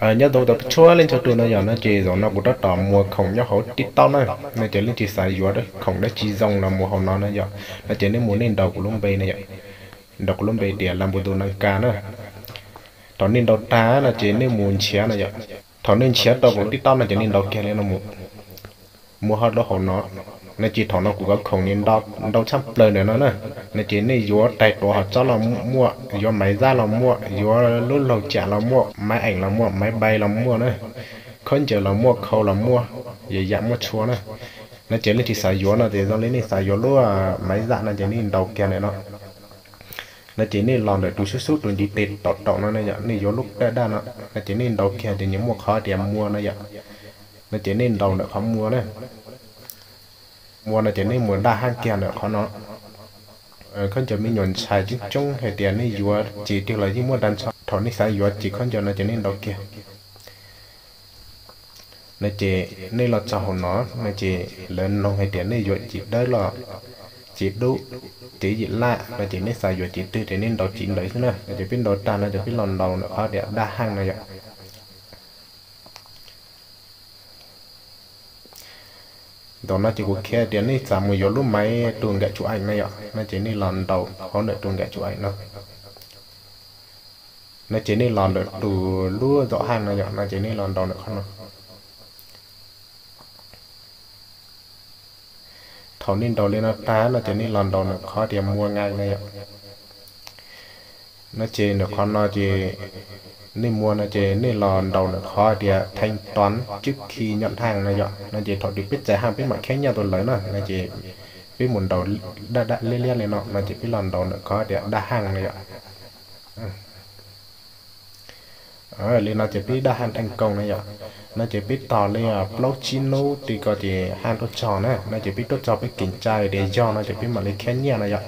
Nyob zoo tau tshuab leej txhua tus no yom, no ces zaum no kuv tab tom muag khoom nyob hauv TikTok na, no ces leej twg xav yuav khoom dab tsi zoo los mus hauv no na yom, no ces nej mus nej ntaus kuv lub npe na yom, ntaus kuv lub npe tias Lamputu Naj Ka na. Thaum nej ntaus tag no ces nej mus nrhiav no yom, thaum nej nrhiav tau kuv lub TikTok no ces nej ntaus kiag li no mus, mus hauv lub hauv no, no ces thaum no kuv cov khoom nws ntau tshaj plaws ntawm no na, no ces nej yuav tais tuav hom txob los muaj, yuav maiv zaj los muaj, yuav lub laug cam los muaj, maiv eem los muaj, maiv npai los muaj na, khaub ncaws los muaj, khau los muaj, yam yam muaj tshua na. No ces leej twg xav yuav no ces zoo li nej xav yuav lub maiv zaj no ces nej ntaus kiag ntawm no. No ces nej los ntawm tus xub xub tus ntiv tes taum taum no na yom, nej yuav lub daj daj no, no ces nej ntaus kiag ces nws muaj qhov tias muag no yom, no ces nej ntaus ntawm qhov muag na. Muag no ces nej mus daj haj kiag ntawm qhov no. Khaub ncaws me nyuam ntxhais coob coob hais tias nej yuav ces twg los yeej muaj tag nrho, thaum nej xav yuav ces khaub ncaws no ces nej ntaus kiag. No ces nej los txog hauv no, no ces lawv noog hais tias nej yuav cev dawb los cev dub, cev yim laj no ces nej xav yuav cev twg ces nej ntaus cev ntawd xwb na. No ces peb ntaus tag no ces peb los ntaus ntawm qhov tias daj haj no yom. Ntawm no ces kuv qhia tias nej xav mus yuav lub maiv tus nkam tsum eem no yom, no ces nej los ntaus hauv ntawm tus nkam tsum eem no. No ces nej los ntawm tus lub zaum haj no yom, no ces nej los ntaus ntawm qhov no. Thaum nej ntaus li no tag no ces nej los ntaus ntawm qhov tias muag ngai no yom. No ces ntawm qhov no ces nej muag no ces nej los ntaus ntawm qhov tias thanh toán trước khi nhận hàng no yom, no ces thaum twg peb txais haj peb mam kheb nyiaj rau lawv na, no ces peb mus ntaus daj daj liab liab li no, no ces peb los ntaus ntawm qhov tias daj haj no yom. Li no ces peb daj haj thành công no yom. No ces peb tos li plaub tsib hnub ti ko ces haj tuaj txog na, no ces peb tuaj txog peb kev tsa tias yog no ces peb mam li kheb nyiaj no yom.